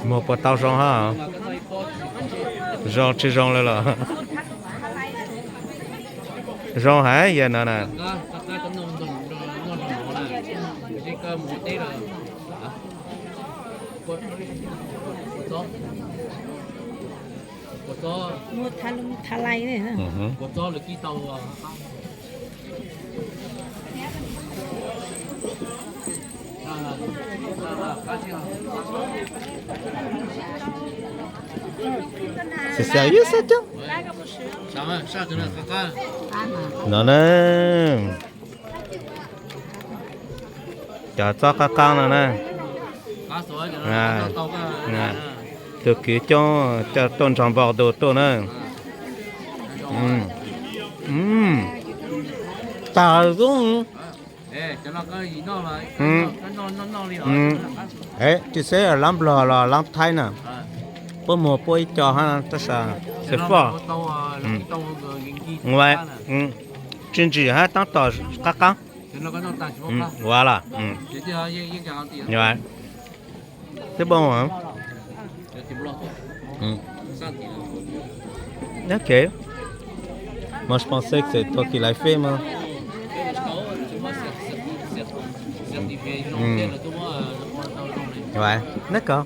Muag puas tau zoo hab? Zoo tsis zoo li los? Zoo hab yog no na. Muag tha lais ne. Xav xav ib sab coob no na. Cov txob qab qab no na. Tus kwv coob coj tuaj nrog Bordeaux tuaj na. Tag zoo. Tsis xav lab Nplog los lab Thaib na, puab muag puab ib co hab tab sis xav foj. Tsis ntsim hab tab tom qab qab. Ua los. Twb poob. Ok. Moi je pensais que c'est toi qui l'as fait, moi. D'accord.